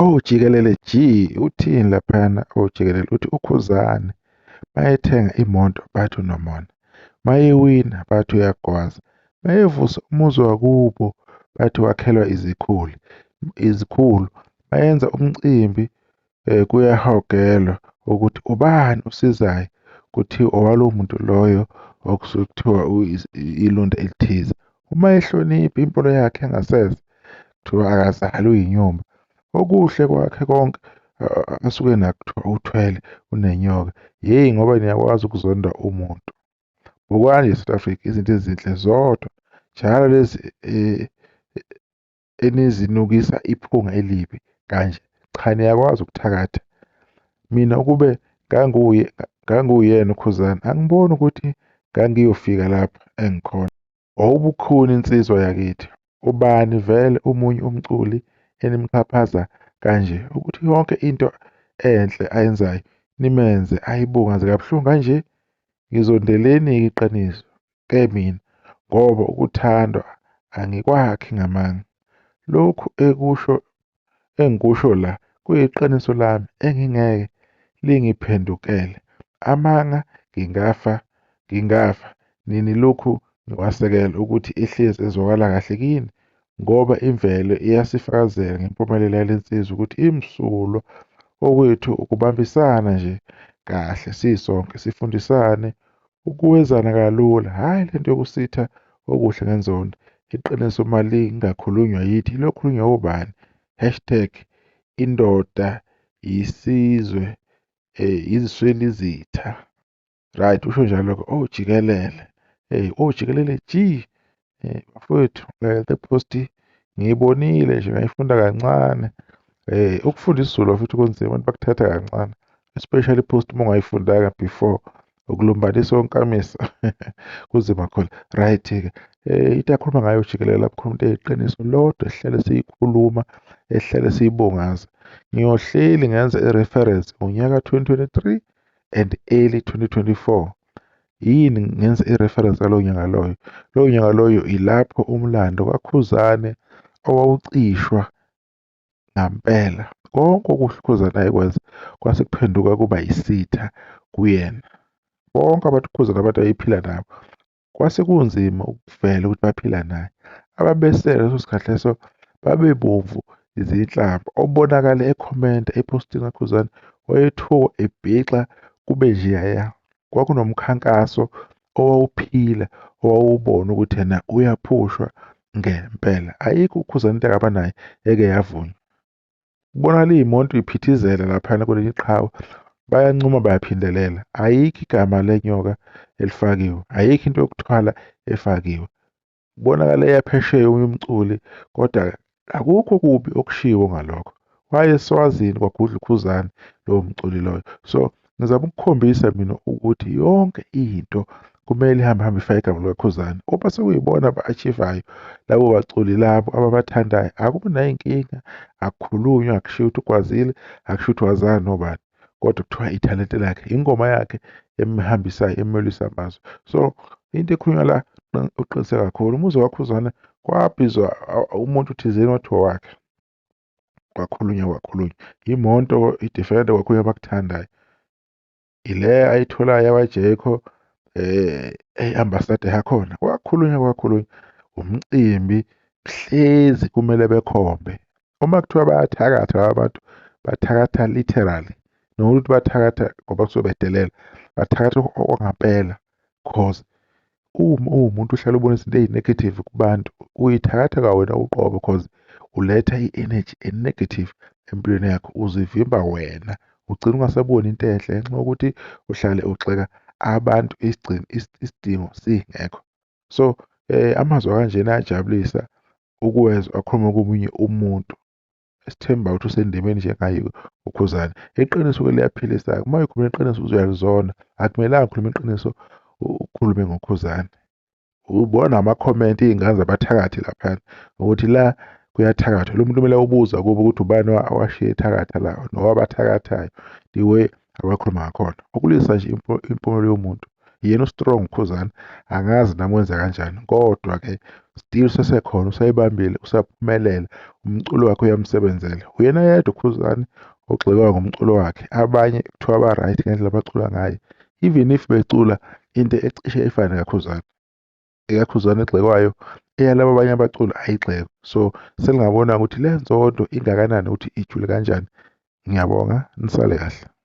Oh jikelele G uthini laphayana? Oh jikelele uthi uKhuzani mayethenga imoto bathi unomona, mayewina bathi uyagwaza, mayevusa umuzi wakubo bathi wakhelwa izikhulu, izikhulu, mayenza umcimbi kuyahogelwa ukuthi ubani osizayo kuthiwa owalowo muntu loyo okusuke kuthiwa iluntu elithize. Uma ehlonipha impilo yakhe yangasese kuthiwa akazali uyinyumba. Okuhle kwakhe konke asuke nakho kuthiwa uthwele unenyoka. Yeyi ngoba niyakwazi ukuzonda umuntu. Bukani nje South Africa izinto ezinhle zodwa njalo lezi enizinukisa iphunga elibi kanje. Cha niyakwazi ukuthakatha. Mina ukube nganguye nganguwuyena uKhuzani angiboni ukuthi ngangiyofika lapha engikhona. Wawubukhuni insizwa yakithi. Ubani vele omunye umculi enimxhaphaza kanje ukuthi yonke into enhle ayenzayo nimenze ayibungaze kabuhlungu kanje? Ngizondeleni-ke iqiniso ke mina ngoba ukuthandwa angikwakhi ngamanga. Lokhu ekusho engikusho la kuyiqiniso lami engingeke lingiphendukele. Amanga ngingafa ngingafa nini lokhu ngiwasekela ukuthi ehlezi ezwakala kahle kini ngoba imvelo iyasifakazela ngempumelelo yale nsizwa ukuthi imsulwa. Okwethu ukubambisana nje kahle sisonke sifundisane ukuwezana kalula, hhayi le nto yokusitha okuhle ngenzondo. Iqiniso uma lingakhulunywa yithi liyokhulunywa obani? Hashtag indoda yisizwe iziswelizitha. Right, usho njalo-ke oh jikelele. Hey, oh jikelele G. Bafowethu, le post ngiyibonile nje ngayifunda kancane. Ukufunda isiZulu futhi kunzima abantu bakuthatha kancane. Especially post uma ungayifundanga before ukulumbanisa onkamisa kunzima kakhulu. Right-ke into akhuluma ngayo jikelele lapho khuluma into eyiqiniso lodwa esihlale siyikhuluma esihlale siyibungaza. Ngiyohleli ngenza i-reference ngonyaka 2023 and early 2024. Yini ngenza i-reference ngalowo nyaka loyo? Lowo nyaka loyo ilapho umlando kaKhuzane owawucishwa ngampela. Konke okuhle uKhuzane ayekwenza kwase kuphenduka kuba isitha kuyena. Bonke abantu uKhuzane abantu ayephila nabo kwase kunzima ukuvela ukuthi baphila naye. Ababesele leso sikhathi leso babebomvu izinhlamba. Obonakale ekhomenta ephostini kaKhuzani wayethuka ebhixa kube njeyaya. Kwakunomkhankaso owawuphila owawubona ukuthi yena uyaphushwa ngempela. Ayikho uKhuzani into akaba nayo eke yavunywa. Kubonakala iy'moto y'phithizela laphayana kuleli qhawe bayancuma bayaphindelela. Ayikho igama lenyoka elifakiwe, ayikho into yokuthwala efakiwe. Kubonakala eya phesheya omunye umculi kodwa akukho okubi okushiwo ngalokho. Waye eSwazini kwagudla uKhuzani lowo mculi loyo. So ngizama ukukhombisa mina ukuthi yonke into kumele ihambe hambe ifake igama likaKhuzani. Uma sekuyibona aba-achieve-ayo labo baculi labo ababathandayo akubi nayinkinga, akukhulunywa, akushiwo ukuthi ugwazile, akushiwo ukuthi wazana nobani kodwa kuthiwa ithalente lakhe, ingoma yakhe emhambisayo emmelisa amazwi. So into ekhulunywa la uqinise kakhulu. Umuzi waKhuzani kwabizwa umuntu thizeni wathiwa wakhe kwakhulunywa kwakhulunywa imoto i-Defender kwakhulunywa abakuthandayo ile ayitholayo yakwaJayco eyi-ambassador yakhona kwakhulunywa kwakhulunywa umcimbi hlezi kumele bekhombe uma kuthiwa bayathakatha laba bantu bathakatha literally nokuthi bathakatha ngoba kusuke bedelela bathakatha okwangampela cause uma uwumuntu uhlala ubona izinto ey'negative kubantu uyithakatha kwawena uqobo cause uletha i-energy e-negative empilweni yakho uzivimba wena ugcina ungasaboni into enhle ngenxa yokuthi uhlale ugxeka abantu isidingo singekho. So amazwi akanjena ayajabulisa ukuwezwa akhulume komunye umuntu esithemba ukuthi usendimeni njengaye uKhuzani. Iqiniso-ke liyaphilisa-ke uma ukhuluma iqiniso uyalizona akumelanga ukhulume iqiniso ukhulume ngoKhuzani. Ubona amakhomenti iy'ngane zabathakathi laphana ukuthi la kuyathakathwa lo muntu kumele ubuza kubo ukuthi ubani owashiya ethakatha la nowabathakathayo the way abakhuluma ngakhona. Ukulwisa nje impumelelo yomuntu Yena u-strong uKhuzani, angazi nami wenza kanjani, kodwa-ke still usesekhona, usayibambile, usaphumelela, umculo wakhe uyamsebenzela. Uyena yedwa uKhuzani ogxekwa ngomculo wakhe, abanye kuthiwa ba-right ngendlela abacula ngayo, even if becula into ecishe ifane nekaKhuzani. EkaKhuzani egxekwayo, eyalaba abanye abaculi ayigxekwa. So seningabona ukuthi le nzondo ingakanani, ukuthi ijule kanjani. Ngiyabonga, nisale kahle.